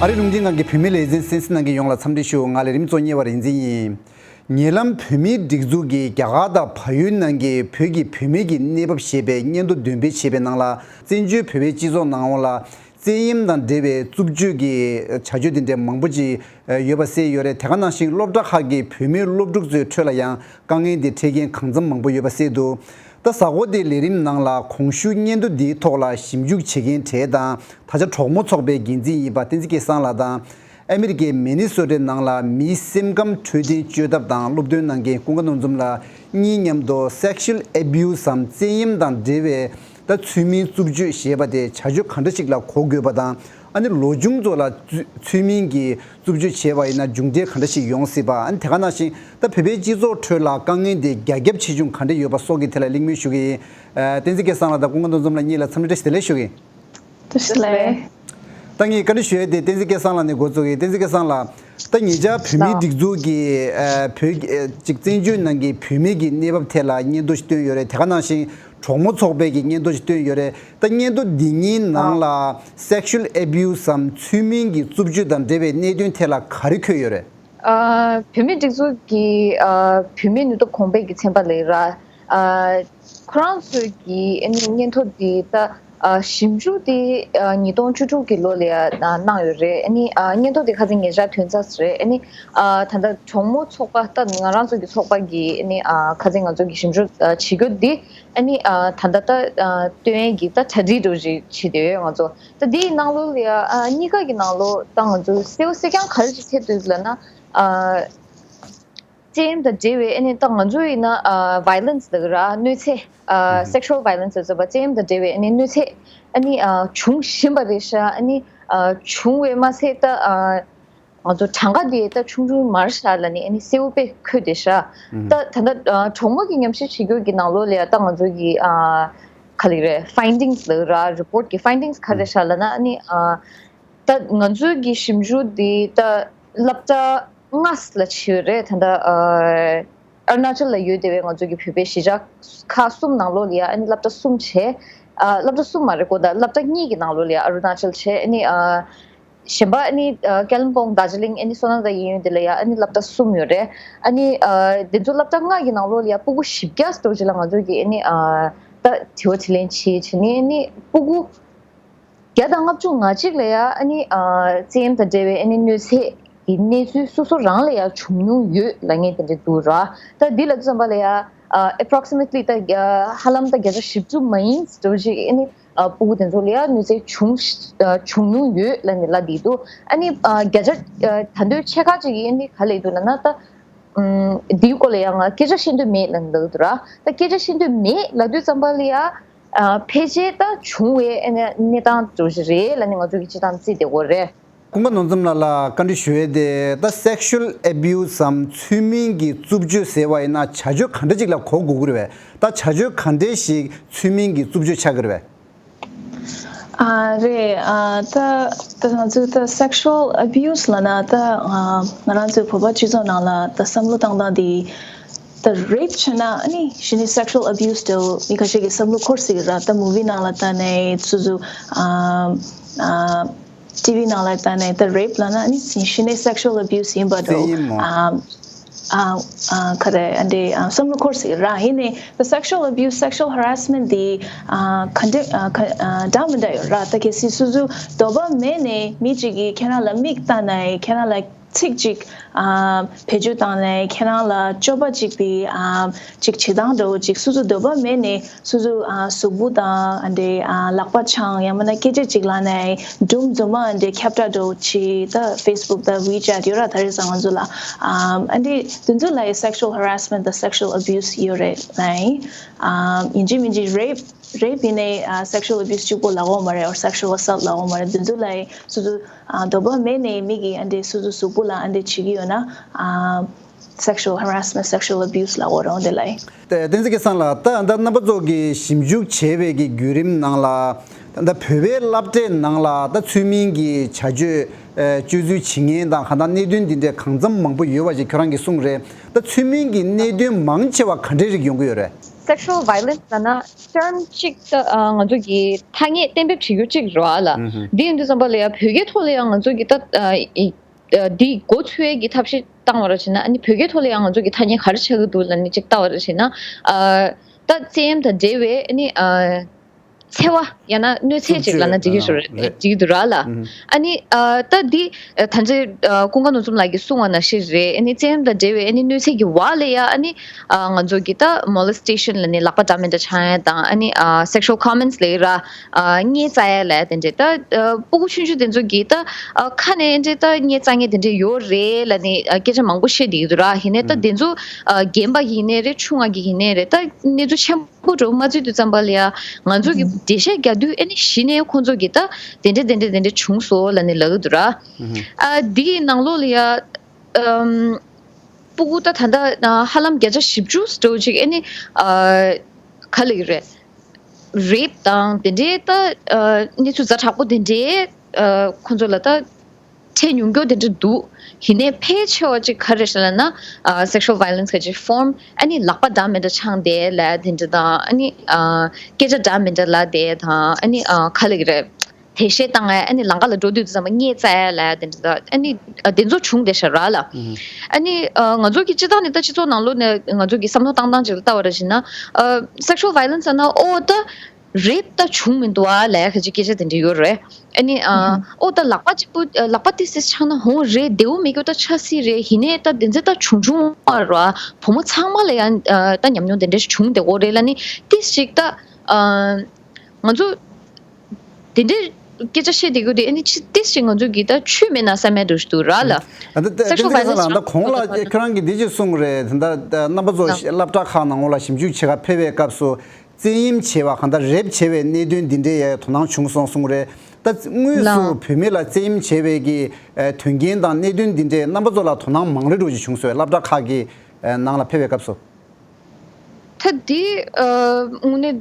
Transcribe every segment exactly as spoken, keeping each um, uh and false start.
ཨ་རི་རླུང་འཕྲིན་ཁང་གི་བོད་མི་ལེ་ཚན་གསན་གཟིགས་གནང་མཁན་ཡོངས་ལ་འཚམས་འདྲི་ཞུ། ང་ལས་རིམ་གཙོ་གཉེར་བ་རིག་འཛིན་ཡིན། ཉེ་ལམ་བོད་མིའི་སྒྲིག་འཛུགས་ཀྱིས་རྒྱ་གར་དང་བལ་ཡུལ་ནང་གི་བོད་ཀྱི་བུད་མེད་ཀྱི་གནས་བབ་ཞེས་པའི་སྙན་ཐོ་འདོན་སྤེལ་བྱས་པའི་ནང་ལ། བཙན་བྱོལ་བོད་པའི་སྤྱི་ཚོགས་ནང་ལ་བཙན་གཡེམ་དང་འབྲེལ་བའི་རྩུབ་སྤྱོད་ཀྱི་བྱ་སྤྱོད་དེ་འདྲའི་མང་པོ་ཅིག་ཡོད་པ་གསལ་ཡོད་རེད། དེ་ག་ནང་བཞིན་སློབ་གྲྭ་ཁག་གི་བོད་མིའི་སློབ་ཕྲུག་ཚོའི་ཁྲོད་ལ་ཡང་དཀའ་ངལ་འདི་འཕྲད་མཁན་གང་འཚམ་མང་པོ་ཡོད་པ་གསལ་འདུག་ད་གཟའ་འཁོར་འདིའི་ལས་རིམ་ནང་ལ་གོང་ཞུས་སྙན་ཐོ་འདིའི་ཐོག་ལ་ཞིབ་འཇུག་བྱེད་མཁན་གྲས་དང་ད་ཆ་གྲོགས་མོ་ཚོགས་པའི་འགན་འཛིན་ཡིན་པ་བསྟན་འཛིན་སྐལ་བཟང་ལགས་དང་། ཨ་མི་རི་ཀའི་མི་ནི་སོ་ཊའི་ནང་ལ་མིའི་སེམས་ཁམས་འཕྲོད་བསྟེན་བཅོས་ཐབས་དང་སློབ་སྟོན་གནང་མཁན་ཀུན་དགའ་ནོར་འཛོམས་ལགས་གཉིས་མཉམ་དུ་སེག་ཤུ་ཨལ་ཨེ་བིའུ་སི་སམ་བཙན་གཡེམ་དང་འབྲེལ་བའི་ད་ཚུལ་མིན་རྩུབ་སྤྱོད་ཞེས་པ་དེ་བྱ་སྤྱོད་ག་འདྲ་ཞིག་ལ་གོ་དགོས་པ་དང་། ཨ་ནི་ལོ་ཆུང་ཚོ་ལ་ཚུ་ཚུལ་མིན་གྱི་རྩུབ་སྤྱོད་བྱས་པ་ཡིན་ན་མཇུག་འབྲས་ག་འདྲ་ཞིག་ཡོང་སྲིད་པ། ཨ་ནི་དེ་ག་ནང་བཞིན་ད་བོད་པའི་སྤྱི་ཚོགས་ཁྲོད་ལ་དཀའ་ངལ་དེ་རྒྱ་ཁྱབ་ཆེ་ཆུང་ག་འདྲ་ཡོད་པ་སོགས་ཀྱི་ཐད་ལ་གླེང་མོལ་ཞུ་གི་ཡིན། ཨ་བསྟན་འཛིན་སྐལ་བཟང་ལགས་དང་ཀུན་དགའ་ནོར་འཛོམས་ལགས་གཉིས་ལ་འཚམས་འདྲི་བཀྲ་ཤིས་བདེ་ལེགས་ཞུ་གི་ཡིན། བཀྲ་ཤིས་བདེ་ལེགས། ད་ངས་བཀའ་འདྲི་ཞུ་ཡས་དེ་བསྟན་འཛིན་སྐལ་བཟང་ལགས་ནས་འགོ་བཙུགས་ཡིན། བསྟན་འཛིན་སྐལ་བཟང་ལགས། ད་ཉེ་ཆར་བོད་མིའི་ལགས། སྒྲིག་འཛུགས་ཀྱིས་ཨ་བོད་ཨ་ཅིག་བཙན་བྱོལ་ནང་གི་བོད་མི་གི་གནས་བབ་ཐད་ལ་སྙན་ཐོ་ཞིག་བཏོན་ཡོད་རེད། དེ་ག་ནང་བཞིན་གྲོགས་མོ་ཚོགས་པས་ཀྱི་སྙན་ཐོ་ཞིག་བཏོན་ཡོད་རེད། ད་སྙན་ཐོ་འདི་གཉིས་ནང་ལ་སེག་ཤུ་ཨལ་ཨེ་བིའུ་སི་སམ་ཚུལ་མིན་གྱི་རྩུབ་སྤྱོད་དང་འབྲེལ་བའི་གནད་དོན་ཐད་ལ་ག་རེ་འཁོད་ཡོད་རེད། ཨ་བོད་མིའི་སྒྲིག་འཛུགས་ཀྱི་ཨ་བོད་མིའི་ནུས་སྟོབས་གོང་སྤེལ་གྱི་ཚན་པ་ལས་ར། ཨ་ཁོ་རང་ཚོས་ཀྱི་ཨ་ནི་སྙན་ཐོ་འདི་ད་ཨ་ཞིབ་འཇུག་དེ་ཨ་ཉིས་སྟོང་བཅུ་དྲུག་གི་ལོ་ལ་ཡ་གནང་ཡོད་རེད། ཨ་ནི་ཨ་སྙན་ཐོ་དེ་ཁ་སང་ཉེ་ཆར་ཐོན་ཚར་རེད། ཨ་ནི་ཨ་ད་ལྟ་གྲོགས་མོ་ཚོགས་པ་ད་ང་རང་ཚོ་གི་ཚོགས་པ་གི་ཨ་ནི་ཨ་ཁ་སང་ང་ཚོ་གི་ཞིབ་འཇུག་ཨ་བྱེད་རྒྱུ་འདི་ཨ་ནི་ཨ་ད་ལྟ་ད་ཨ་སྟོན་ཡས་ཀྱི་ད་གྲ་སྒྲིག་འདྲ་བོ་ཞིག་བྱེད་བསྡད་ཡོད་ང་ཚོ། ད་འདིའི་ནང་ལོགས་ལ་ཡ་ཨ་གཉིས་ཀ་གི་ནང་ལོགས་ད་ང་ཚོ་གསལ་པོ་གསལ་རྐྱང་ག་རེ་ཞིག་ཐེབས་འདུག་ལབ་ན། ཨ་བཙན་གཡེམ་དང་འབྲེལ་བའི་ཨ་ནི་ད་ང་ཚོ་ཡིན་ན་ཨ་violence་ལབ་ཀྱི་ར། གནོད་འཚེ་ཨ་sexual violence་ཟེར་བ་བཙན་གཡེམ་དང་འབྲེལ་བའི་ཨ་ནི་གནོད་འཚེ་ཨ་ནི་ཨ་བྱུང་བཞིན་པ་རེད་ཤག་ཨ་ནི་ཨ་བྱུང་བས་མ་ཚད་ད་ཨ་ང་ཚོ་གྲངས་ཀ་དེ་ད་ཆུང་ཆུང་མ་རེད་ཤག་ལབ་ནས་ཨ་ནི་གསལ་པོ་དཔེ་འཁོད་བསྡད་ཤག་ད་ད་ལྟ་ཨ་གྲོགས་མོ་གི་ཉམས་ཞིབ་བྱེད་རྒྱུ་གི་ནང་ལོགས་ལ་ཡ་ད་ང་ཚོ་གི་ཨ་ག་ལབ་ཀྱི་རེད། findings་ལབ་ཀྱི་ར། report་གི་findings་ག་རེ་རེད་ཤག་ལབ་ན་ཨ་ནི་ཨ། ད་ང་ཚོའི་གི་ཞིབ་འཇུག་འདི་ད་སློབ་གྲྭ་ལྔ་ལ་ཕྱེ་ཡོད་རེད། ད་ལྟ་ཨ་ཨ་རུ་ན་ཅལ་ལ་ཡོད་བསྡད་པའི་ང་ཚོའི་གི་བོད་པའི་གཞིས་ཆགས་ཁག་གསུམ་ནང་ལོགས་ལ་ཡ་ཨ་ནི་སློབ་གྲྭ་གསུམ་བྱས། ཨ་སློབ་གྲྭ་གསུམ་མ་རེད་གོ། ད་སློབ་གྲྭ་གཉིས་ཀྱི་ནང་ལོགས་ལ་ཡ་ཨ་རུ་ན་ཅལ་བྱས། ཨ་ནི་ཨ་གཞན་པ་ཨ་ནི་ཨ་ཀ་ལིམ་པོང་། དར་ཇི་ལིང་། ཨ་ནི་སོ་ན་ད་ཡིན་ཡོད་དེ་ལ་ཡ་ཨ་ནི་སློབ་གྲྭ་གསུམ་ཡོད་རེད། ཨ་ནི་ཨ་དེ་ཚོ་སློབ་གྲྭ་ལྔ་གི་ནང་ལོགས་ལ་ཡ་སྤུ་གུ་བཞི་བརྒྱ་ཙམ་ཅིག་ལ་ང་ཚོ་གི་ཨ་ནི་ཨ་ད་དྲི་བ་དྲིས་ལན་བྱས་བྱས་ནས་ཨ་ནི་སྤུ་གུ་བརྒྱ་དང་ལྔ་བཅུ་ང་གཅིག་ལ་ཡ་ཨ་ནི་ཨ་བཙན་གཡེམ་དང་འབྲེལ་བའི་ཨ་ནི་གནོད་འཚེ་གི་གནས་ཚུལ་སོ་སོ་རང་ལ་ཡ་བྱུང་མྱོང་ཡོད་ལབ་མཁན་དེ་འདྲ་འདུག་ར། ད་འདི་ལབ་དུས་ཙམ་པ་ལ་ཡ་ཨ་approximately་ད་ཨ་ཧ་ལམ་ད་བརྒྱ་ཆ་བཞི་བཅུ་མ་ཡིན་འདྲ་བོ་ཞིག་ཨ་ནི་ཨ་སྤུ་གུ་དེ་ཚོ་ལ་ཡ་གནོད་འཚེ་བྱུང་ཨ་བྱུང་མྱོང་ཡོད་ལབ་ནས་ལབ་བསྡད་འདུག་ཨ་ནི་ཨ་བརྒྱ་ཆ་ཨ་ད་དུང་ཕྱེད་ཀ་ཅིག་གིས་ཨ་ནི་ག་ལབ་འདུག་ལབ་ན་ད། ཨམ། འདིའི་སྐོར་ལ་ཡང་ང་སྐད་ཆ་བཤད་འདོད་མེད་ལབ་འདུག་ར། ད་སྐད་ཆ་བཤད་འདོད་མེད་ལབ་དུས་ཙམ་པ་ལ་ཡ། ཨ་ཕལ་ཆེར་ད་བྱུང་བའི་ཨ་ནི་གནས་སྟངས་འདྲ་བོ་ཞིག་རེད་ལབ་ནས་ང་ཚོ་གི་སྤྱིར་བཏང་བརྩིས་བསྡད་ཡོད་རེད། ཀུན་དགའ་ནོར་འཛོམས་ལགས་ལ་བཀའ་འདྲི་ཞུ་ཡས་དེ། ད་sexual abuse་སམ་ཚུལ་མིན་གྱི་རྩུབ་སྤྱོད་ཟེར་བ་ཡིན་ན་བྱ་སྤྱོད་ག་འདྲ་ཅིག་ལ་གོ་དགོས་ཀྱི་རེད་པས། ད་བྱ་སྤྱོད་ག་འདྲ་ཞིག་ཚུལ་མིན་གྱི་རྩུབ་སྤྱོད་ཆགས་ཀྱི་རེད་པས། ཨ་རེད། ཨ་ད་ད་ང་ཚོས་ད་sexual abuse་ལབ་ན་ད་ཨ་ང་རང་ཚོའི་བོད་པ་སྤྱི་ཚོགས་ནང་ལ་ད་བསམ་བློ་བཏང་སྟངས་དེ་ད་rape་བྱས་ན་ཨ་ནི་གཞི་ནས་sexual abuse་འདྲ་བོ་མི་ཁ་ཤས་ཀྱིས་བསམ་བློ་འཁོར་སྲིད་ཀྱི་ར། ད་movie་ནང་ལ་ལྟ་ནས་སོ་སོ་ཨ་ཨ་TV་ནང་ལ་ལྟ་ནས་ད་rape་ལབ་ན་ཨ་ནི་གཞི་ནས་sexual abuse་ཡིན་པ་འདྲ་བོ། བཙན་གཡེམ་མོ། ཨ། ཨ་ཨ་ག་རེ་ཨ་འདྲའི་ཨ་བསམ་བློ་འཁོར་སྲིད་ར། ཡིན་ནའི་the sexual abuse, sexual harassment་དེ་ཨ་ག་འདྲ་ཨ་ག་ཨ་འདྲ་མི་འདྲ་ཡོད་ར། ད་གལ་སྲིད་སོ་སོ་འདོད་པ་མེད་ནས་མི་གཅིག་གིས་ཁྱེད་རང་ལ་མིག་ལྟ་ནའི་ཁྱེད་རང་ལ་ཚིག་གཅིག་ཨ་བེད་སྤྱོད་བཏང་ནའི་ཁྱེད་རང་ལ་སྤྱོད་པ་གཅིག་པའི་ཨ་གཅིག་བྱེད་སྟངས་འདྲ་བོ་གཅིག་སོ་སོ་འདོད་པ་མེད་ནས་སོ་སོ་ཨ་གཟུགས་པོ་དང་ཨ་འདྲའི་ཨ་ལག་པ་འཆང་ཡང་མིན་ན་སྐད་ཆ་གཅིག་ལབ་ནའི་འབྲུམ་རྫུན་མ་ཨ་འདྲའི་ཁྱབ་བསྒྲགས་འདྲ་བོ་བྱེད། ད་Facebook་ད་WeChat་ཡོད་ར། ད་རེས་ང་ཚོ་ལ་ཨ་ཨ་འདྲའི་དེ་ཚོ་ལ་sexual harassment་དང་sexual abuse་ཡོད་རེད་ལབ་ཡིན། ཨ་ཡིན་གཅིག་མིན་གཅིག་rape rape་ཡིན་ནའི་ཨ་sexual abuse་གཅིག་པོ་ལབ་ཡོད་མ་རེད། or sexual assault་ལབ་ཡོད་མ་རེད། དེ་ཚོ་ལ་སོ་སོ་ཨ་འདོད་པ་མེད་ནའི་མི་གིས་ཨ་འདྲའི་སོ་སོ་གཟུགས་པོ་ལ་ཨ་འདྲའི་བྱེད་ཀྱི་ཡོད་ན་ཨ་sexual harassment, sexual abuse་ལབ་ཡོད་རེད། འོ་དེ་ལ་ཡིན། ཏེ་བསྟན་འཛིན་སྐལ་བཟང་ལགས། ད་ད་རྣམ་པ་ཚོ་གིས་ཞིབ་འཇུག་བྱས་པའི་གི་བརྒྱུད་རིམ་ནང་ལ་ད་བོད་པའི་སློབ་གྲྭའི་ནང་ལ་ད་ཚུལ་མིན་གྱི་བྱ་སྤྱོད་ཨ་སྤྱོད་ཚུལ་བྱེད་མཁན་དང་གང་ལྟར་གནད་དོན་འདི་འདྲའི་གང་འཚམ་མང་པོ་ཡོད་པ་ཞིག་ཁྱོད་རང་གིས་གསུངས་རེད། ད་ཚུལ་མིན་གྱི་གནད་དོན་མང་ཆེ་བ་ག་འདྲའི་རིགས་ཡོང་གི་ཡོད་རེད། sexual violence ལབ་ན་term གཅིག་ད་ང་ཚོ་གི་ཐ་སྙད་གཏན་འབེབས་བྱེད་རྒྱུ་གཅིག་རེད་བ་ལ། འདི་ཡིན་དུས་ཙམ་པ་ལ་ཡ་བོད་སྐད་ཐོག་ལ་ཡ་ང་ཚོ་གི་ད་འདི་འགོ་ཚུགས་ཡས་ཀྱི་ཐབས་ཤེས་བཏང་བ་ར་བྱས་ན། ཨ་ནི་བོད་སྐད་ཐོག་ལ་ཡ་ང་ཚོ་གི་ཐ་སྙད་ག་རེ་ཆགས་ཀྱི་འདུག་ལབ་ནས་གཅིག་བལྟ་བ་ར་བྱས་ན། ད་བཙན་གཡེམ་དང་འབྲེལ་བའི་ཨ་ནི། འཚེ་བ་ཡང་ན་གནོད་འཚེ་ཅིག་ལབ་ན་འགྲིག་གི་ཞོར་རེད། འགྲིག་གི་འདུག་ར་ལ། ཨ་ནི་ད་འདི་ད་ཅི་ཀུན་དགའ་ནོར་འཛོམས་ལགས་ཀྱིས་གསུངས་པ་ནང་བཞིན་རེད། ཨ་ནི་བཙན་གཡེམ་དང་འབྲེལ་བའི་ཨ་ནི་གནོད་འཚེ་གི་བར་ལ་ཡ་ཨ་ནི་ང་ཚོ་གི་ད་molestation ལབ་ནས་ལག་པ་འདྲ་མི་འདྲ་འཆང་ཡ་དང་། ཨ་ནི་sexual comments ལབ་ར་བརྙས་བཙལ་ཡ་ལབ་དེ་འདྲས། ད་སྤུ་གུ་ཆུང་ཆུང་དེ་ཚོ་གི་ད་ཁ་ནས་འདྲས་ད་བརྙས་བཙལ་མཁན་དེ་འདྲས་ཡོད་རེད་ལབ་ནས་སྐད་ཆ་མང་པོ་བཤད་བསྡད་ཀྱི་འདུག་ར། ཡིན་ནའི་ད་དེ་ཚོ་རྒན་པ་ཡིན་ནའི་རེད། ཆུང་བ་གི་ཡིན་ནའི་རེད། ད་གནས་ཚུལ་ཆེན་པོ་པོ་འགྲོ་མ་བརྩིས་དུས་ཙམ་པ་ལ་ཡ་ང་ཚོ་གི་འགྲེལ་བཤད་རྒྱག་དུས་ཨ་ནི་གཞི་ནས་ཁོང་ཚོ་གི་ད་དེ་འདྲས་དེ་འདྲས་དེ་འདྲས་བྱུང་སོང་ལབ་ནས་ལབ་ཀྱི་འདུག་ར། ཨ་འདི་གི་ནང་ལོགས་ལ་ཡ་ཨམ་སྤུ་གུ་ད་ད་ལྟ་ཧ་ལམ་བརྒྱ་ཆ་བཞི་བཅུ་འགྲོ་ཅིག་ཨ་ནི་ཨ་ག་ལབ་ཀྱི་རེད། rape དང་དེ་འདྲས་ད་ཨ་གནས་ཚུལ་ཛ་དྲག་པོ་དེ་འདྲས་ཨ་ཁོང་ཚོ་ལ་ད་འཕྲད་མྱོང་རྒྱུ་དེ་འདྲ་འདུག་ཡིན་ནའི་ཕལ་ཆེ་བ་ཅིག་ག་རེ་རེད་ལབ་ན། ཨ་sexual violence ག་ཅིག་form ཨ་ནི་ལག་པ་འདྲ་མི་འདྲ་འཆང་བསྡད་ལབ་དེ་འདྲ་དང་། ཨ་ནི་ཨ་སྐད་ཆ་འདྲ་མི་འདྲ་ལབ་བསྡད་དང་། ཨ་ནི་ཨ་ག་ལབ་ཀྱི་རེད། དེ་བཤད་བཏང་ཨ་ནི་ལམ་ཁ་ལ་འགྲོ་དུས་ཙམ་པ་བརྙས་བཙལ་ལབ་དེ་འདྲ་དང་། ཨ་ནི་ཨ་དེ་ཚོ་བྱུང་བསྡད་ཤག་ར་ལ། ཨ་ནི་ཨ་ང་ཚོ་གི་སྤྱིར་བཏང་ནས་ད་སྤྱི་ཚོགས་ནང་ལོགས་ནས་ང་ཚོ་གི་བསམ་བློ་བཏང་སྟངས་ཅིག་ལ་ལྟ་བ་ར་བྱས་ན། ཨ་sexual violence ལབ་ན་ཨོ་ད་rape ད་བྱུང་མི་འདུག་ཨ་ལབ་ཡ་ག་ཅིག་སྐད་ཆ་དེ་འདྲ་ཡོད་རེད། ཨ་ནི་ཨ་ཨོ་ད་ལག་པ་གཅིག་པུ་ལག་པ་ཏིས་ཏིས་འཆང་ན་འོང་རེད། བདེ་པོ་མེད་རྒྱུ་ད་ཆགས་སྲིད་རེད། ཡིན་ནའི་ད་དེ་ཚོ་ད་བྱུང་བྱུང་བ་ར་བུ་མོ་ཚང་མ་ལ་ཡང་ད་ཉམས་མྱོང་དེ་འདྲ་ཞིག་བྱུང་བསྡད་ཡོད་རེད་ལབ་ནི་ཏིས་ཅིག་ད་ང་ཚོ་དེ་འདྲའི་སྐད་ཆ་བཤད་བསྡད་རྒྱུ་དེ་ཨ་ནི་ཅི་ཏིས་ཅིག་ང་ཚོ་གི་ད་ཆོས་མེད་ན་བསམ་ཡ་འདྲ་ཞིག་འདུག་ར་ལ། ད་ད་sexual violence ད་གོང་ལ་ཁྱེད་རང་གིས་འདི་ཅིག་གསུངས་རེད། ད་ད་རྣམ་པ་ཚོ་སློབ་གྲྭ་ཁག་ནང་ལོགས་ལ་ཞིབ་འཇུག་བྱེད་ག་ཕེབས་པའི་སྐབས་སུ། བཙན་གཡེམ་བྱས་པ་གང་ལྟར་rape བྱས་པའི་གནད་དོན་འདི་འདྲའི་ཡ་དོ་སྣང་བྱུང་སོང་གསུངས་རེད། ད་དངོས་སུ་བུད་མེད་ལ་བཙན་གཡེམ་བྱས་པའི་གི་དོན་རྐྱེན་དང་གནད་དོན་འདི་འདྲའི་རྣམ་པ་ཚོ་ལ་དོ་སྣང་མང་རེ་འགྲོ་ཞིག་བྱུང་སོང་། སློབ་གྲྭ་ཁག་གི་ནང་ལ་ཕེབས་པའི་སྐབས་སུ། ད་འདི་དངོས་གནས་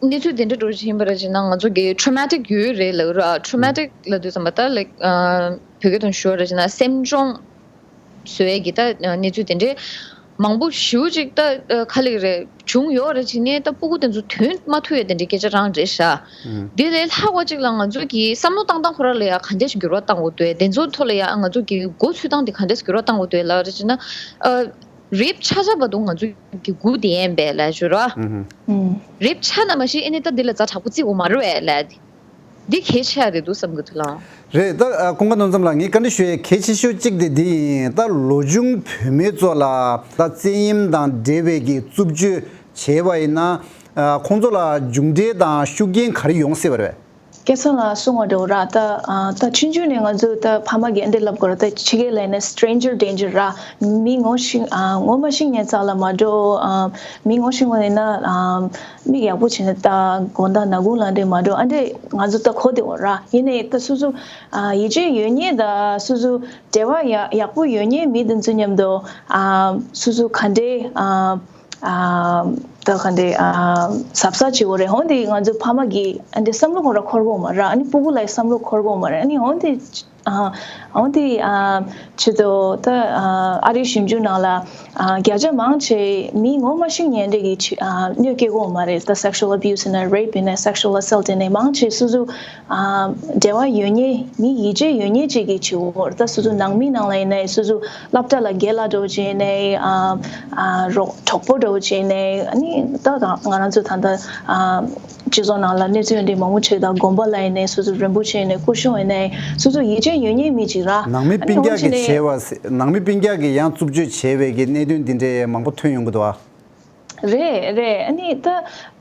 གནས་ཚུལ་དེ་འདྲ་འགྲོ་བཞིན་པ་རེད་ཅེ་ན། ང་ཚོ་གི་traumatic ཡོད་རེད་ལབ་ར། traumatic ལབ་དུས་ཙམ་པ་ད་like བོད་སྐད་དུ་ཞུ་བ་རེད་ཅེ་ན་སེམས་གཅོང་བཟོ་ཡས་ཀྱི་ད་གནས་ཚུལ་དེ་འདྲའི་མང་པོ་ཞེ་པོ་ཅིག་ད་ག་ལེར་རེད་བྱུང་ཡོད་རེད་ཅེ་ནས་ད་སྤུ་གུ་དེ་ཚོ་དོན་མ་ཐུག་ཡས་དེ་འདྲའི་སྐད་ཆ་རང་རེད་ཤག་དེ་ལས་ལྷག་པ་ཅིག་ལ་ང་ཚོ་གི་བསམ་བློ་བཏང་སྟངས་ཁོ་ར་ལ་ཡ་ག་འདྲས་ཤིག་འགྱུར་བ་བཏང་དགོས་འདུག་དེ་ཚོ་ཐོག་ལ་ཡ་ང་ཚོ་གི་འགོ་ཚུགས་སྟངས་དེ་ག་འདྲས་ཤིག་འགྱུར་བ་བཏང་དགོས་འདུག་ལབ་རེད་ཅེ་ན། rape ཆ་ཆ་བར་དུ་ང་ཚོ་གི་སྒུག་བསྡད་ཡིན་པས་ལབ་ཞུ་ར། rape ཆགས་ན་མ་གཞི་ཨེ་ནི་ད་འདི་ལ་ཛ་དྲག་པོ་བརྩི་དགོས་མ་རེད་པས་ལབ། འདི་གལ་ཆེ་ཡ་རེད་འདུག་བསམ་གི་འདུག་ལགས། རེད། ད་ཨ་ཀུན་དགའ་ནོར་འཛོམས་ལགས། ངས་བཀའ་འདྲི་ཞུ་ཡས་གལ་ཆེ་ཤོས་གཅིག་དེ་འདི་ཡིན། ད་ལོ་ཆུང་བུད་མེད་ཚོ་ལ་ད་བཙན་གཡེམ་དང་འབྲེལ་བའི་གི་རྩུབ་སྤྱོད་བྱས་པ་ཡིན་ན། ཨ་ཁོང་ཚོ་ལ་མཇུག་འབྲས་དང་ཤུགས་རྐྱེན་ག་རེ་ཡོང་སྲིད་པ་རེད། སྐལ་བཟང་ལགས་གསུངས་པ་འདྲ་བོ་ར། ད་ཨ་ད་ཆུང་ཆུང་ནས་ང་ཚོ་ད་ཕ་མ་གིས་འདི་ལབ་དགོས་ར། ད་ཕྱི་རྒྱལ་ལ་ཡིན་ན་stranger danger ར། མི་ངོ་ཤེས་ཨ་ངོ་མ་ཤེས་མཁན་རྩ་ལ་མ་འགྲོ། ཨ་མི་ངོ་ཤེས་པ་ཡིན་ན་ཨ་མིག་ཡག་པོ་བྱས་ནས་ལྟ། དགོང་དག་ནག་ཁུང་ལ་འདྲེ་མ་འགྲོ། ཨ་འདྲེ་ང་ཚོ་ད་གོ་བསྡད་ཡོད་ར། ཡིན་ནའི་ད་སོ་སོ་ཨ་ཡིད་ཆེས་ཡོད་མཁན་དང་སོ་སོ་འབྲེལ་བ་ཡག་ཡག་པོ་ཡོད་མཁན་མི་དེ་ཚོ་མཉམ་དུ་ཨ་སོ་སོ་ག་འདྲེ་ཨ་ཨ་ད་ག་འདྲེ་ཨ་གཟབ་གཟབ་བྱེད་དགོས་རེད། འོན་ཏེ་ང་ཚོ་ཕ་མ་གིས་ཨ་འདྲེ་བསམ་བློ་ཁོ་ར་འཁོར་གི་ཡོད་མ་རེད། ཨ་ནི་སྤུ་གུ་ལ་བསམ་བློ་འཁོར་གི་ཡོད་མ་རེད། ཨ་ནི་འོན་ཏེ། ཨ་འོན་ཏེ་ཨ་ཆེད་དུ་ད་ཨ་ཨ་རིའི་ཞིབ་འཇུག་ནང་ལ་ཨ་བརྒྱ་ཆ་མང་ཆེ་མི་ངོ་མ་ཤེས་མཁན་འདྲ་གི་ཆེ་ཨ་གནོད་སྐྱེལ་གྱི་ཡོད་མ་རེད། ད་sexual abuse ཡིན་ན་rape ཡིན་ན་sexual assault ཡིན་ན་མང་ཆེ་སོ་སོ་ཨ་འབྲེལ་བ་ཡོད་མཁན་མི་ཡིད་ཆེས་ཡོད་མཁན་ཅིག་གིས་བྱེད་ཀྱི་ཡོད་རེད། ད་སོ་སོ་ནང་མི་ནང་ལ་ཡིན་ན་སོ་སོ་སློབ་གྲྭ་ལ་རྒན་ལགས་འདྲ་བོ་ཅིག་ཡིན་ནའི་ཨ་ཨ་རོགས་གྲོགས་པོ་འདྲ་བོ་ཅིག་ཡིན་ནའི་ཨ་ནི་ད་ང་རང་ཚོ་ད་ལྟ་ཨ། སྤྱི་ཚོགས་ནང་ལ་གནས་ཚུལ་འདི་མང་པོ་བྱས་དང་དགོན་པ་ལ་ཡིན་ནའི་སོ་སོ་རིན་པོ་ཆེ་ཡིན་ནའི་སྐུ་གཞོགས་ཡིན་ནའི་སོ་སོ་ཡིད་ཆེས་ཡོད་མཁན་མི་ཅིག་ར། ནང་མི་ཨ་ནི་སྤུན་ཀྱག་འོ་གི་ནི་བྱས་པ་ཟེ་ནང་མི་སྤུན་ཀྱག་གི་ཡང་རྩུབ་སྤྱོད་བྱས་པའི་གི་གནད་དོན་འདི་འདྲའི་མང་པོ་ཐོན་ཡོང་གི་འདུག་ཨ། རེད་རེད། ཨ་ནི་ད་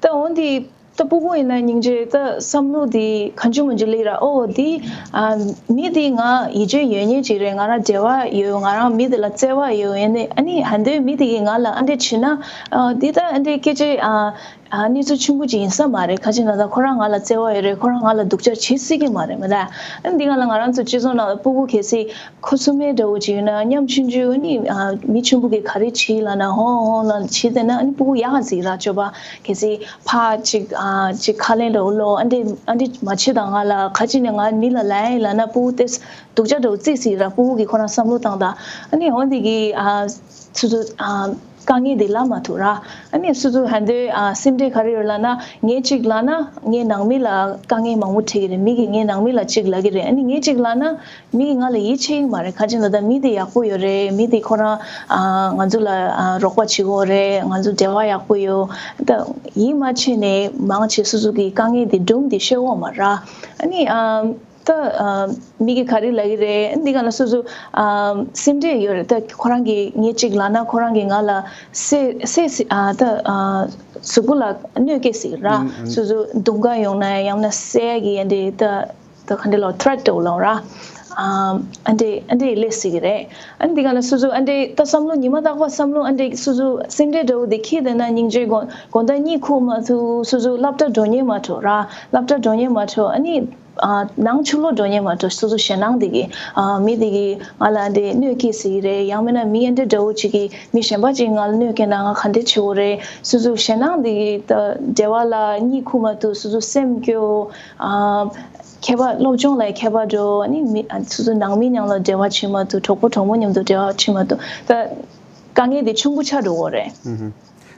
ད་འོ་འདི་ད་སྤུ་གུ་ཡིན་ན་སྙིང་རྗེ་ད་བསམ་བློ་འདི་གང་བྱུང་མང་བྱུང་སླེབས་ར། ཨོ་འདི་ཨ་མི་འདི་ང་ཡིད་ཆེས་ཡོད་མཁན་ཅིག་རེད། ང་རང་འབྲེལ་བ་ཡོད། ང་རང་མི་འདི་ལ་བརྩེ་བ་ཡོད། ཡིན་ནའི་ཨ་ནི་ཧན་དོའི་མི་འདི་གིས་ང་ལ་ཨ་འདྲ་བྱས་ན་ཨ་འདི་ད་ཨ་འདྲའི་སྐད་ཆ་ཨ། ཨ་གནས་ཚུལ་ཆེན་པོ་ཅིག་ཡིན་ས་མ་རེད། ག་ཅི་ན་ད་ཁོ་རང་ང་ལ་བརྩེ་བ་ཡོད་རེད། ཁོ་རང་ང་ལ་སྡུག་ཅག་བྱེད་སྲིད་ཀྱི་མ་རེད་མ་གཏོགས། ཨ་འདི་ག་ལ་ང་རང་ཚོ་སྤྱི་ཚོགས་ནང་ལ་སྤུ་གུ་གལ་སྲིད་ཁུ་སིམ་མེར་འདྲ་བོ་ཅིག་ཡོད་ན་མཉམ་ཆུང་ཆུང་ནི་ཨ་མི་ཆེན་པོ་གིས་ག་རེ་བྱེད་ལབ་ན་ཧོང་ཧོང་ལབ་བྱེད་བསྡད་ན་ཨ་ནི་སྤུ་གུ་ཡག་ག་ཟིག་ར་སྤྱོད་པ། གལ་སྲིད་ཕར་ཅིག་ཨ་ཅིག་ཁ་ལན་འདྲ་བོ་སློག་ཨ་འདི་ཨ་འདི་མ་བྱེད་དང་ང་ལ་ག་ཅི་ནས་ང་མི་ལ་ལབ་ཡིན་ལབ་ན་སྤུ་གུ་དེ་སྡུག་ཅག་འདྲ་བོ་བརྩིས་སྲིད་ར། སྤུ་གུ་གིས་ཁོ་རང་བསམ་བློ་བཏང་དང་ཨ་ནི་ཧོང་འདི་གི་ཨ་སོ་སོ་ཨ། དཀའ་ངལ་འདི་ལབ་མ་ཐུབ་ར། ཨ་ནི་སོ་སོ་ཧན་དོའི་ཨ་སེམས་ཁྲལ་ག་རེ་ཡོད་ལབ་ན། ངས་གཅིག་ལབ་ན་ངའི་ནང་མི་ལ་དཀའ་ངལ་མང་པོ་འཕྲད་ཀྱི་རེད། མི་གིས་ངའི་ནང་མི་ལ་གཅིག་ལབ་ཀྱི་རེད། ཨ་ནི་ངས་གཅིག་ལབ་ན་མི་གིས་ང་ལ་ཡིད་ཆེས་ཀྱི་མ་རེད། ག་ཅི་ལབ་ན་མི་དེ་ཡག་པོ་ཡོད་རེད། མི་དེ་ཁོ་རང་ཨ་ང་ཚོ་ལ་ཨ་རོགས་པ་བྱེད་ཀྱི་ཡོད་རེད། ང་ཚོ་འབྲེལ་བ་ཡག་པོ་ཡོད། ད་ཡིད་མ་ཆེས་ནས་མང་ཆེ་སོ་སོ་གི་དཀའ་ངལ་དེ་སྒྲུང་དེ་བཤད་ཀྱི་ཡོད་མ་རེད། ཨ་ནི་ཨ། ད་ཨ་མི་གིས་ག་རེ་ལབ་ཀྱི་རེད། འདི་ག་ལ་སོ་སོ་ཨ་སེམས་ཁྲལ་ཡོད་རེད། ད་ཁོ་རང་གིས་ངས་གཅིག་ལབ་ན་ཁོ་རང་གིས་ང་ལ་སེ་སེ་སེ་ཨ་ད་ཨ་གཟུགས་པོ་ལ་གནོད་སྐྱེལ་སྲིད་ར། ཨུམ་ཨུམ། སོ་སོ་རྡུང་ག་ཡོང་ན་ཡང་ན་བསད་ཀྱི་ཡ་འདི་ད་ད་ག་འདྲ་ལབ། ཐི་རེ་ཊི་འདྲ་བོ་ལབ་ར། ཨ་ཨ་འདྲས་ཨ་འདྲས་སླེབས་སྲིད་ཀྱི་རེད། ཨ་འདི་ག་ལ་སོ་སོ་ཨ་འདྲས་ད་བསམ་བློ་ཉི་མ་རྟག་པར་བསམ་བློ་ཨ་འདྲས་སོ་སོ་སེམས་ཁྲལ་འདྲ་བོ་འདི་འཁྱེར་བསྡད་ན་སྙིང་རྗེ་དགོངས་དགོངས་དག་གཉིད་ཁུག་མ་ཐུབ། སོ་སོ་སློབ་གྲྭ་འགྲོ་སྙིང་མ་བྲོ་ར། སློབ་གྲྭ་འགྲོ་སྙིང་མ་བྲོ། ཨ་ནི། ཨ་ནང་ཕྱི་ལོགས་འགྲོ་སྙིང་མ་བྲོ། སོ་སོ་ཞེད་སྣང་དེ་གིས་ཨ་མི་དེ་གིས་ང་ལ་འདི་གནོད་སྐྱེལ་སྲིད་ཀྱི་རེད། ཡང་མིན་ན་མི་ཨ་འདྲ་འདྲ་བོ་ཅིག་གིས་མི་གཞན་པ་ཅིག་ང་ལ་གནོད་སྐྱེལ་ན་ང་ག་འདྲ་བྱེད་དགོས་རེད། སོ་སོ་ཞེད་སྣང་དེ་གིས་ད་འབྲེལ་བ་ལ་གཉིད་ཁུག་མ་ཐུབ། སོ་སོ་སེམས་སྐྱོ། ཨ་མཁས་པ་སློབ་སྦྱོང་ལ་མཁས་པ་འགྲོ། ཨ་ནི་མི་ཨ་སོ་སོ་ནང་མི་མཉམ་ལ་འབྲེལ་བ་བྱེད་མ་ཐུབ། གྲོགས་པོ་གྲོགས་མོ་མཉམ་དུ་འབྲེལ་བ་བྱེད་མ་ཐུབ། ད་དཀའ་ངལ་དེ་ཆེན་པོ་ཆགས་འགྲོ་གི་རེད། ཧུམ་ཧུམ།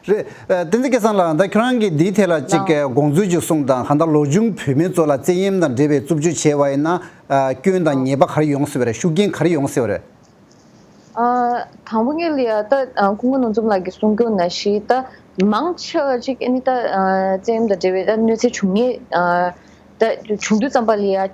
རེད། ཨ་བསྟན་འཛིན་སྐལ་བཟང་ལགས། ད་ཁྱོད་རང་གིས་འདིའི་ཐད་ལ་ཅིག་ལགས། གི་དགོངས་ཚུལ་ཅིག་གསུངས་དང་། གང་ལྟར་ལོ་ཆུང་བུད་མེད་ཚོ་ལ་བཙན་གཡེམ་དང་འབྲེལ་བའི་རྩུབ་སྤྱོད་བྱས་པ་ཡིན་ན། ཨ་སྐྱོན་དང་ཉེས་པ་ག་རེ་ཡོང་སྲིད་པ་རེད། ཤུགས་རྐྱེན་ག་རེ་ཡོང་སྲིད་པ་རེད། ཨ་དང་པོ་ཉིད་ལ་ཡ་ད་ཨ་སྐུ་ངོ་ནོར་འཛོམས་ལགས་ཀྱིས་གསུང་རྒྱུ་ནང་བཞིན་ད་མང་ཆེ་བ་ཅིག་ཨ་ནི་ད་ཨ་བཙན་གཡེམ་དང་འབྲེལ་བའི་ད་གནོད་འཚེ་བྱུང་མཁན་ཨ་ད་བྱུང་དུས་ཙམ་པ་ལ་ཡ་ཨ་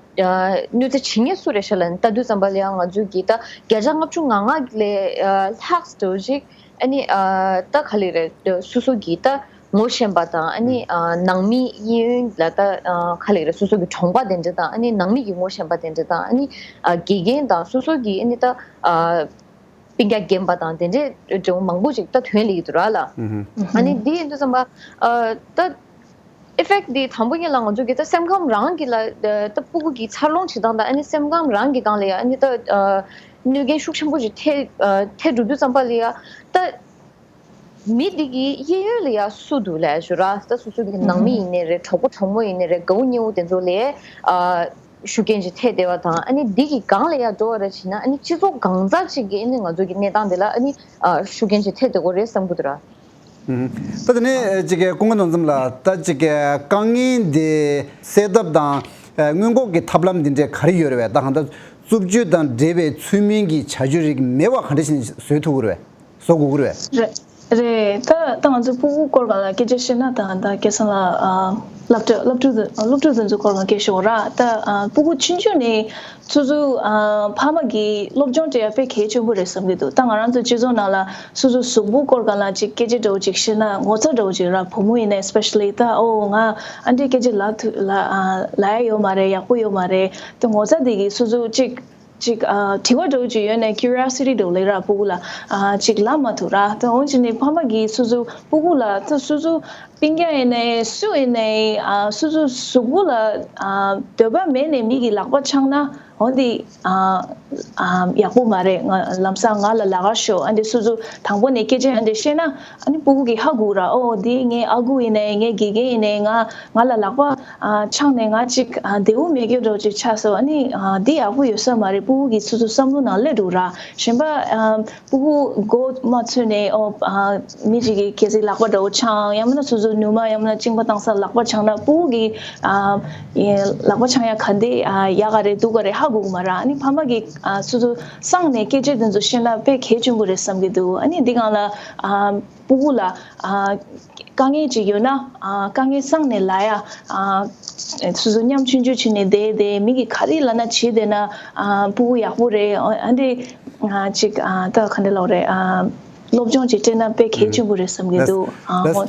གནོད་འཚེ་བྱེད་མཁན་སུ་རེད་ཤག་ལབ་ན། ལྟ་དུས་ཙམ་པ་ལ་ཡ་ང་ཚོས་ཀྱི་ད་བརྒྱ་ཆ་ལྔ་བཅུ་ང་ལྔ་ལས་ཨ་ལྷག་འགྲོ་ཅིག་ཨ་ནི་ཨ་ད་ག་ལེ་རེད། སོ་སོ་གི་ད་ངོ་ཤེས་པ་དང་། ཨ་ནི་ཨ་ནང་མི་གཡས་གཡོན་ལ་ད་ཨ་ག་ལེ་རེད། སོ་སོ་གི་གྲོང་པ་དེ་འདྲ་དང་། ཨ་ནི་ནང་མི་གི་ངོ་ཤེས་པ་དེ་འདྲ་དང་། ཨ་ནི་ཨ་དགེ་རྒན་དང་སོ་སོ་གི་ཨ་ནི་ད་ཨ་སྤུན་ཀྱག་རྒན་པ་དང་དེ་འདྲའི་འབྲེལ་བ་མང་པོ་ཅིག་ད་ཐོན་སླེབས་ཀྱི་འདུག་ར་ལ། ཨ་ནི་འདི་ཡིན་དུས་ཙམ་པ་ཨ་ད་ཨི་ཕེག་འདི་དང་པོ་ཉིད་ལ་ང་ཚོ་གི་ད་སེམས་ཁམས་རང་གི་ལ་ད་སྤུ་གུ་གི་འཚར་ལོངས་བྱེད་སྟངས་དང་། ཨ་ནི་སེམས་ཁམས་རང་གི་སྒང་ལ་ཡ་ཨ་ནི་ད་ཨ་གནོད་སྐྱོན་ཤུགས་ཆེན་པོ་ཞིག་ཐེབས་ཨ་ཐེབས་འགྲོ་དུས་ཙམ་པ་ལ་ཡ་ད་མི་འདི་གི་གཡས་གཡོན་ལ་ཡ་སུ་འདུག་ལབ་ཞུ་ར། ད་སོ་སོ་གི་ནང་མི་ཡིན་ནའི་རེད། གྲོགས་པོ་གྲོགས་མོ་ཡིན་ནའི་རེད། དགའ་བོ་ཉེ་བོ་དེ་ཚོ་ལ་ཨ་ཤུགས་རྐྱེན་ཅིག་ཐེབས་བསྡད་པ་དང་། ཨ་ནི་འདི་གི་སྒང་ལ་ཡ་འགྲོ་བ་ར་བྱས་ན། ཨ་ནི་སྤྱི་ཚོགས་གང་ཙམ་ཅིག་གི་ཨ་ནི་ང་ཚོ་གི་གནས་སྟངས་འདི་ལ་ཨ་ནི་ཨ་ཤུགས་རྐྱེན་ཅིག་ཐེབས་བསྡད་ཀྱི་རེད་བསམ་གྱི་འདུག་ར། ཨུམ། ད་དེ་ནས་ཅིག་སྐུ་ངོ་ནོར་འཛོམས་ལགས། ད་ཅིག་དཀའ་ངལ་འདི་སེལ་ཐབས་དང་ཨ་སྔོན་འགོག་གི་ཐབས་ལམ་འདི་འདྲའི་ག་རེ་ཡོད་རེད་པས། ད་གང་ལྟར་རྩུབ་སྤྱོད་དང་འབྲེལ་བའི་ཚུལ་མིན་གྱི་བྱ་སྤྱོད་རིགས་མེད་པ་ག་འདྲ་ཞིག་བཟོ་ཐུབ་ཀྱི་རེད་པས། བཟོ་དགོས་ཀྱི་རེད་པས། རེད། རེད། ད་ད་ང་ཚོ་སྤུ་གུ་སྐོར་སྒང་ལ་སྐད་ཆ་བཤད་ན། ད་ད་སྐལ་བཟང་ལགས་ཨ་སློབ་གྲྭ་སློབ་ཕྲུག་སློབ་ཕྲུག་དེ་ཚོའི་སྐོར་སྒང་སྐད་ཆ་ཤོད་ར། ད་ཨ་སྤུ་གུ་ཆུང་ཆུང་ནས་སོ་སོ་ཨ་ཕ་མ་གིས་སློབ་སྦྱོང་སྤྲད་ཡ་དཔེ་གལ་ཆེན་པོ་རེད་བསམ་གྱི་འདུག་ད་ང་རང་ཚོ་སྤྱི་ཚོགས་ནང་ལ་སོ་སོ་གཟུགས་པོ་སྐོར་སྒང་ལ་ཅིག་སྐད་ཆ་འདྲ་བོ་ཅིག་བཤད་ན་ངོ་ཚ་འདྲ་བོ་ཅིག་ར། བུ་མོ་ཡིན་ནའི་སི་པེ་ཤ་ལི་ད་ཨོ་ང་ཨ་འདྲའི་སྐད་ཆ་ལབ་ཐུབ་ལབ་ཨ་ལབ་ཡ་ཡོད་མ་རེད། ཡག་པོ་ཡོད་མ་རེད། ད་ངོ་ཚ་དེ་གིས་སོ་སོ་ཅིག་ཅིག་ཨ་དྲི་བ་འདྲ་བོ་ཅིག་ཡོད་ནའི་ཁྱུ་རི་ཡོ་སི་ཊི་འདྲ་བོ་ལབ་ར། སྤུ་གུ་ལ་ཨ་ཅིག་ལབ་མ་ཐུབ་ར། ད་འོན་ཀྱང་ནི་ཕ་མ་གིས་སོ་སོ་སྤུ་གུ་ལ་ད་སོ་སོ་སྤུན་ཀྱག་ཡིན་ནའི་སུ་ཡིན་ནའི་ཨ་སོ་སོ་གཟུགས་པོ་ལ་ཨ་འདོད་པ་མེད་ནའི་མི་གི་ལག་པ་འཆང་ན་འོ་འདི་ཨ་ཨ་ཡག་པོ་མ་རེད། ང་ལམ་སང་ང་ལ་ལབ་ཀ་ཤོག་ཨ་འདི་སོ་སོ་དང་པོ་ནས་སྐད་ཆ་ཨ་འདི་བཤད་ན། ཨ་ནི་སྤུ་གུ་གིས་ཧ་གོ་ར། ཨོ་འདི་ངའི་ཨ་ཁུ་ཡིན་ནའི་ངའི་དགེ་རྒན་ཡིན་ནའི་ང་ང་ལ་ལག་པ་ཨ་འཆང་ནས་ང་ཅིག་ཨ་བདེ་པོ་མེད་རྒྱུ་འདྲ་བོ་ཅིག་ཆགས་སོང་། ཨ་ནི་ཨ་འདི་ཡག་པོ་ཡོད་ས་མ་རེད། སྤུ་གུ་གིས་སོ་སོ་བསམ་བློ་ནང་སླེབས་འགྲོ་ར། གཞན་པ་ཨ་སྤུ་གུ་མགོ་མ་ཚོས་ནས་ཨོ་ཨ་མི་ཅིག་གིས་གལ་སྲིད་ལག་པ་འདྲ་བོ་འཆང་། ཡང་མིན་ན་སོ་སོ་ནུ་མ་ཡང་མིན་ན་གཅིན་པ་བཏང་ས་ལག་པ་འཆང་ན་སྤུ་གུ་གིས་ཨ་ལག་པ་འཆང་ཡ་ག་འདི་ཨ་ཡག་ག་རེད་སྡུག་ག་རེད་ཧ་གོ་གི་མ་ར། ཨ་ནི་ཕ་མ་གིས་ཨ་སོ་སོ་སང་ནས་སྐད་ཆ་དེ་ཚོ་བཤད་ན་དཔེ་གལ་ཆེན་པོ་རེད་བསམ་གྱི་འདུག་ཨ་ནི་འདི་སྒང་ལ་ཨ་སྤུ་གུ་ལ་ཨ་དཀའ་ངལ་ཅིག་ཡོད་ན་ཨ་དཀའ་ངལ་སང་ནས་ལབ་ཡ། ཨ་སོ་སོ་མཉམ་ཆུང་ཆུང་བྱས་ནས་བསྡད་བསྡད་མི་གིས་ག་རེ་ལབ་ན་བྱས་བསྡད་ན་ཨ་སྤུ་གུ་ཡག་པོ་རེད། ཨ་འདི་ཨ་ཅིག་ཨ་ད་ག་འདྲ་ལབ་རེད། ཨ་སློབ་སྦྱོང་ཅིག་སྤྲད་ན་དཔེ་གལ་ཆེན་པོ་རེད་བསམ་གྱི་འདུག་ཨ་ལགས་ཧོ།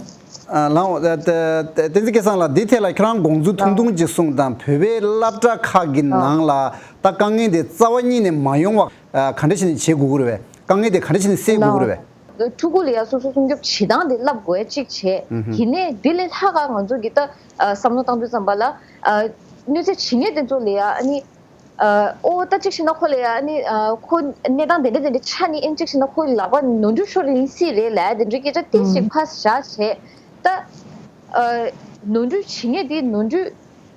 ཨ་ལགས་ཧོ། ད་ད་བསྟན་འཛིན་སྐལ་བཟང་ལགས། འདི་ཐད་ལ་ཁྱེད་རང་དགོངས་ཚུལ་ཐུང་ཐུང་ཅིག་གསུངས་དང་། བོད་པའི་སློབ་གྲྭ་ཁག་གི་ནང་ལ་ད་དཀའ་ངལ་དེ་རྩ་བ་ཉིད་ནས་མ་ཡོང་བ་ཨ་ག་འདྲ་བྱས་ནས་བྱེད་དགོས་ཀྱི་རེད་པས། དཀའ་ངལ་དེ་ག་འདྲ་བྱས་ནས་སེལ་དགོས་ཀྱི་རེད་པས། ཕྲུ་གུ་ལ་ཡ་སོ་སོ་སྲུང་སྐྱོབ་བྱེད་སྟངས་དེ་བསླབ་དགོས་གཅིག་བྱས། ཨུ་ཧུ། དེ་ནས་དེ་ལས་ལྷག་ག་ང་ཚོ་གི་ད་ཨ་བསམ་བློ་བཏང་དུས་ཙམ་པ་ལ་ཨ་གནོད་འཚེ་བྱེད་མཁན་དེ་ཚོ་ལ་ཡ་ཨ་ནི་ཨ་ཨོ་ད་གཅིག་བྱས་ན་ཁོ་ལ་ཡ་ཨ་ནི་ཨ་ཁོ་གནས་སྟངས་དེ་འདྲ་དེ་འདྲ་ཆགས་ནི་ཨེ་གཅིག་བྱས་ན་ཁོའི་ལག་པ་ནོར་འཁྲུལ་ཤོར་ཡིན་སྲིད་རེད་ལབ་ཡ་དེ་འདྲའི་སྐད་ཆ་ཏོག་ཙམ་ཕར་བཞག་བྱས། ད་ཨ་ནོར་འཁྲུལ་བྱེད་མཁན་དེ་ནོར་འཁྲུལ་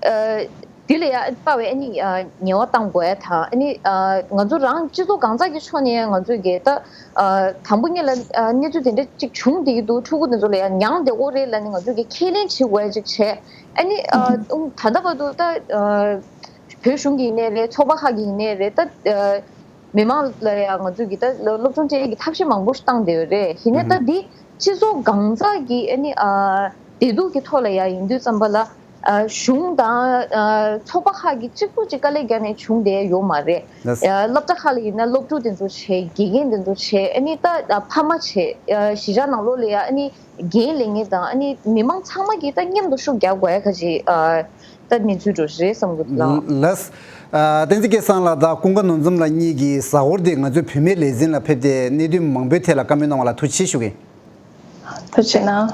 ཨ་ དེ་ལ་ཡང་དཔའ་བའི་ཨ་ནི་ཉེས་པ་བཏང་དགོས་ཡ་དང་། ཨ་ནི་ང་ཚོ་རང་སྤྱི་ཚོགས་གང་ཟག་གི་ཕྱོགས་ནས་ང་ཚོས་གི་ད་དང་པོ་ཉིད་ལ་གནས་ཚུལ་དེ་འདྲ་ཅིག་བྱུང་བསྡད་ཀྱི་འདུག་ཕྲུ་གུ་དེ་ཚོ་ལ་ཡང་མྱངས་བསྡད་ཀྱི་ཡོད་རེད་ལབ་ནས་ང་ཚོས་གི་ཁས་ལེན་བྱེད་དགོས་ཡ་ཅིག་བྱས། ཨ་ནི་ད་ལྟ་བར་དུ་ད་བོད་གཞུང་གི་ཡིན་ནའི་རེད། ཚོགས་པ་ཁག་གི་ཡིན་ནའི་རེད། ད་མི་མང་ལ་ཡང་ང་ཚོས་གི་ད་སློབ་སྦྱོང་སྤྲད་ཡས་ཀྱི་ཐབས་ཤེས་མང་པོ་ཞིག་བཏང་བསྡད་ཡོད་རེད། ཡིན་ནའི་ད་འདི་སྤྱི་ཚོགས་གང་ཟག་གི་ཨ་ནི་བདེ་སྡུག་གི་ཐོག་ལ་ཡང་ཡིན་དུས་ཙམ་པ་ལ། གཞུང་དང་ཚོགས་པ་ཁག་གིས་གཅིག་པུ་གཅིག་དཀའ་ལས་བརྒྱབ་ནས་བྱུང་བསྡད་ཡོད་མ་རེད། ལགས། སློབ་གྲྭ་ཁག་ལ་ཡིན་ན་སློབ་ཕྲུག་དེ་ཚོ་བྱས། དགེ་རྒན་དེ་ཚོ་བྱས། ཨ་ནི་ད་ཕ་མ་བྱས། གཞིས་ཆགས་ནང་ལོགས་ལ་ཡ་ཨ་ནི་རྒན་ལས་ངན་དང་ཨ་ནི་མི་མང་ཚང་མ་གིས་ད་མཉམ་དུ་ཤུགས་རྒྱག་དགོས་ཡ་ག་ཅིག་ད་གནས་ཚུལ་འགྲོ་རེད་བསམ་གི་འདུག་ལགས། ལགས། བསྟན་འཛིན་སྐལ་བཟང་ལགས་དང་ཀུན་དགའ་ནོར་འཛོམས་ལགས་གཉིས་ཀྱིས་གཟའ་འཁོར་འདི་ང་ཚོའི་བུད་མེད་ལས་འཛིན་ལ་ཕེབས་ཏེ་གནད་དོན་མང་པོའི་ཐད་ལ་བཀའ་མོལ་གནང་བ་ལ་ཐུགས་རྗེ་ཆེ་ཞུ་གི་ཡིན། ཐུགས་རྗེ་གནང་།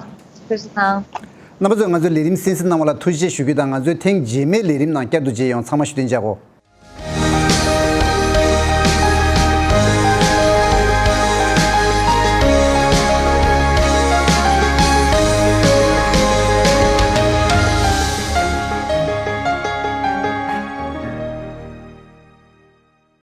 ཐུགས་རྗེ་གནང་། རྣམ་པ་ཚོས་ང་ཚོའི་ལས་རིམ་གསན་གཟིགས་གནང་བ་ལ་ཐུགས་རྗེ་ཆེ་ཞུ་རྒྱུ་དང་། ང་ཚོའི་ཐེངས་རྗེས་མའི་ལས་རིམ་ནང་བསྐྱར་དུ་མཇལ་ཡོང་། ཚང་མ་བཞུགས་གདན་འཇགས་གོ།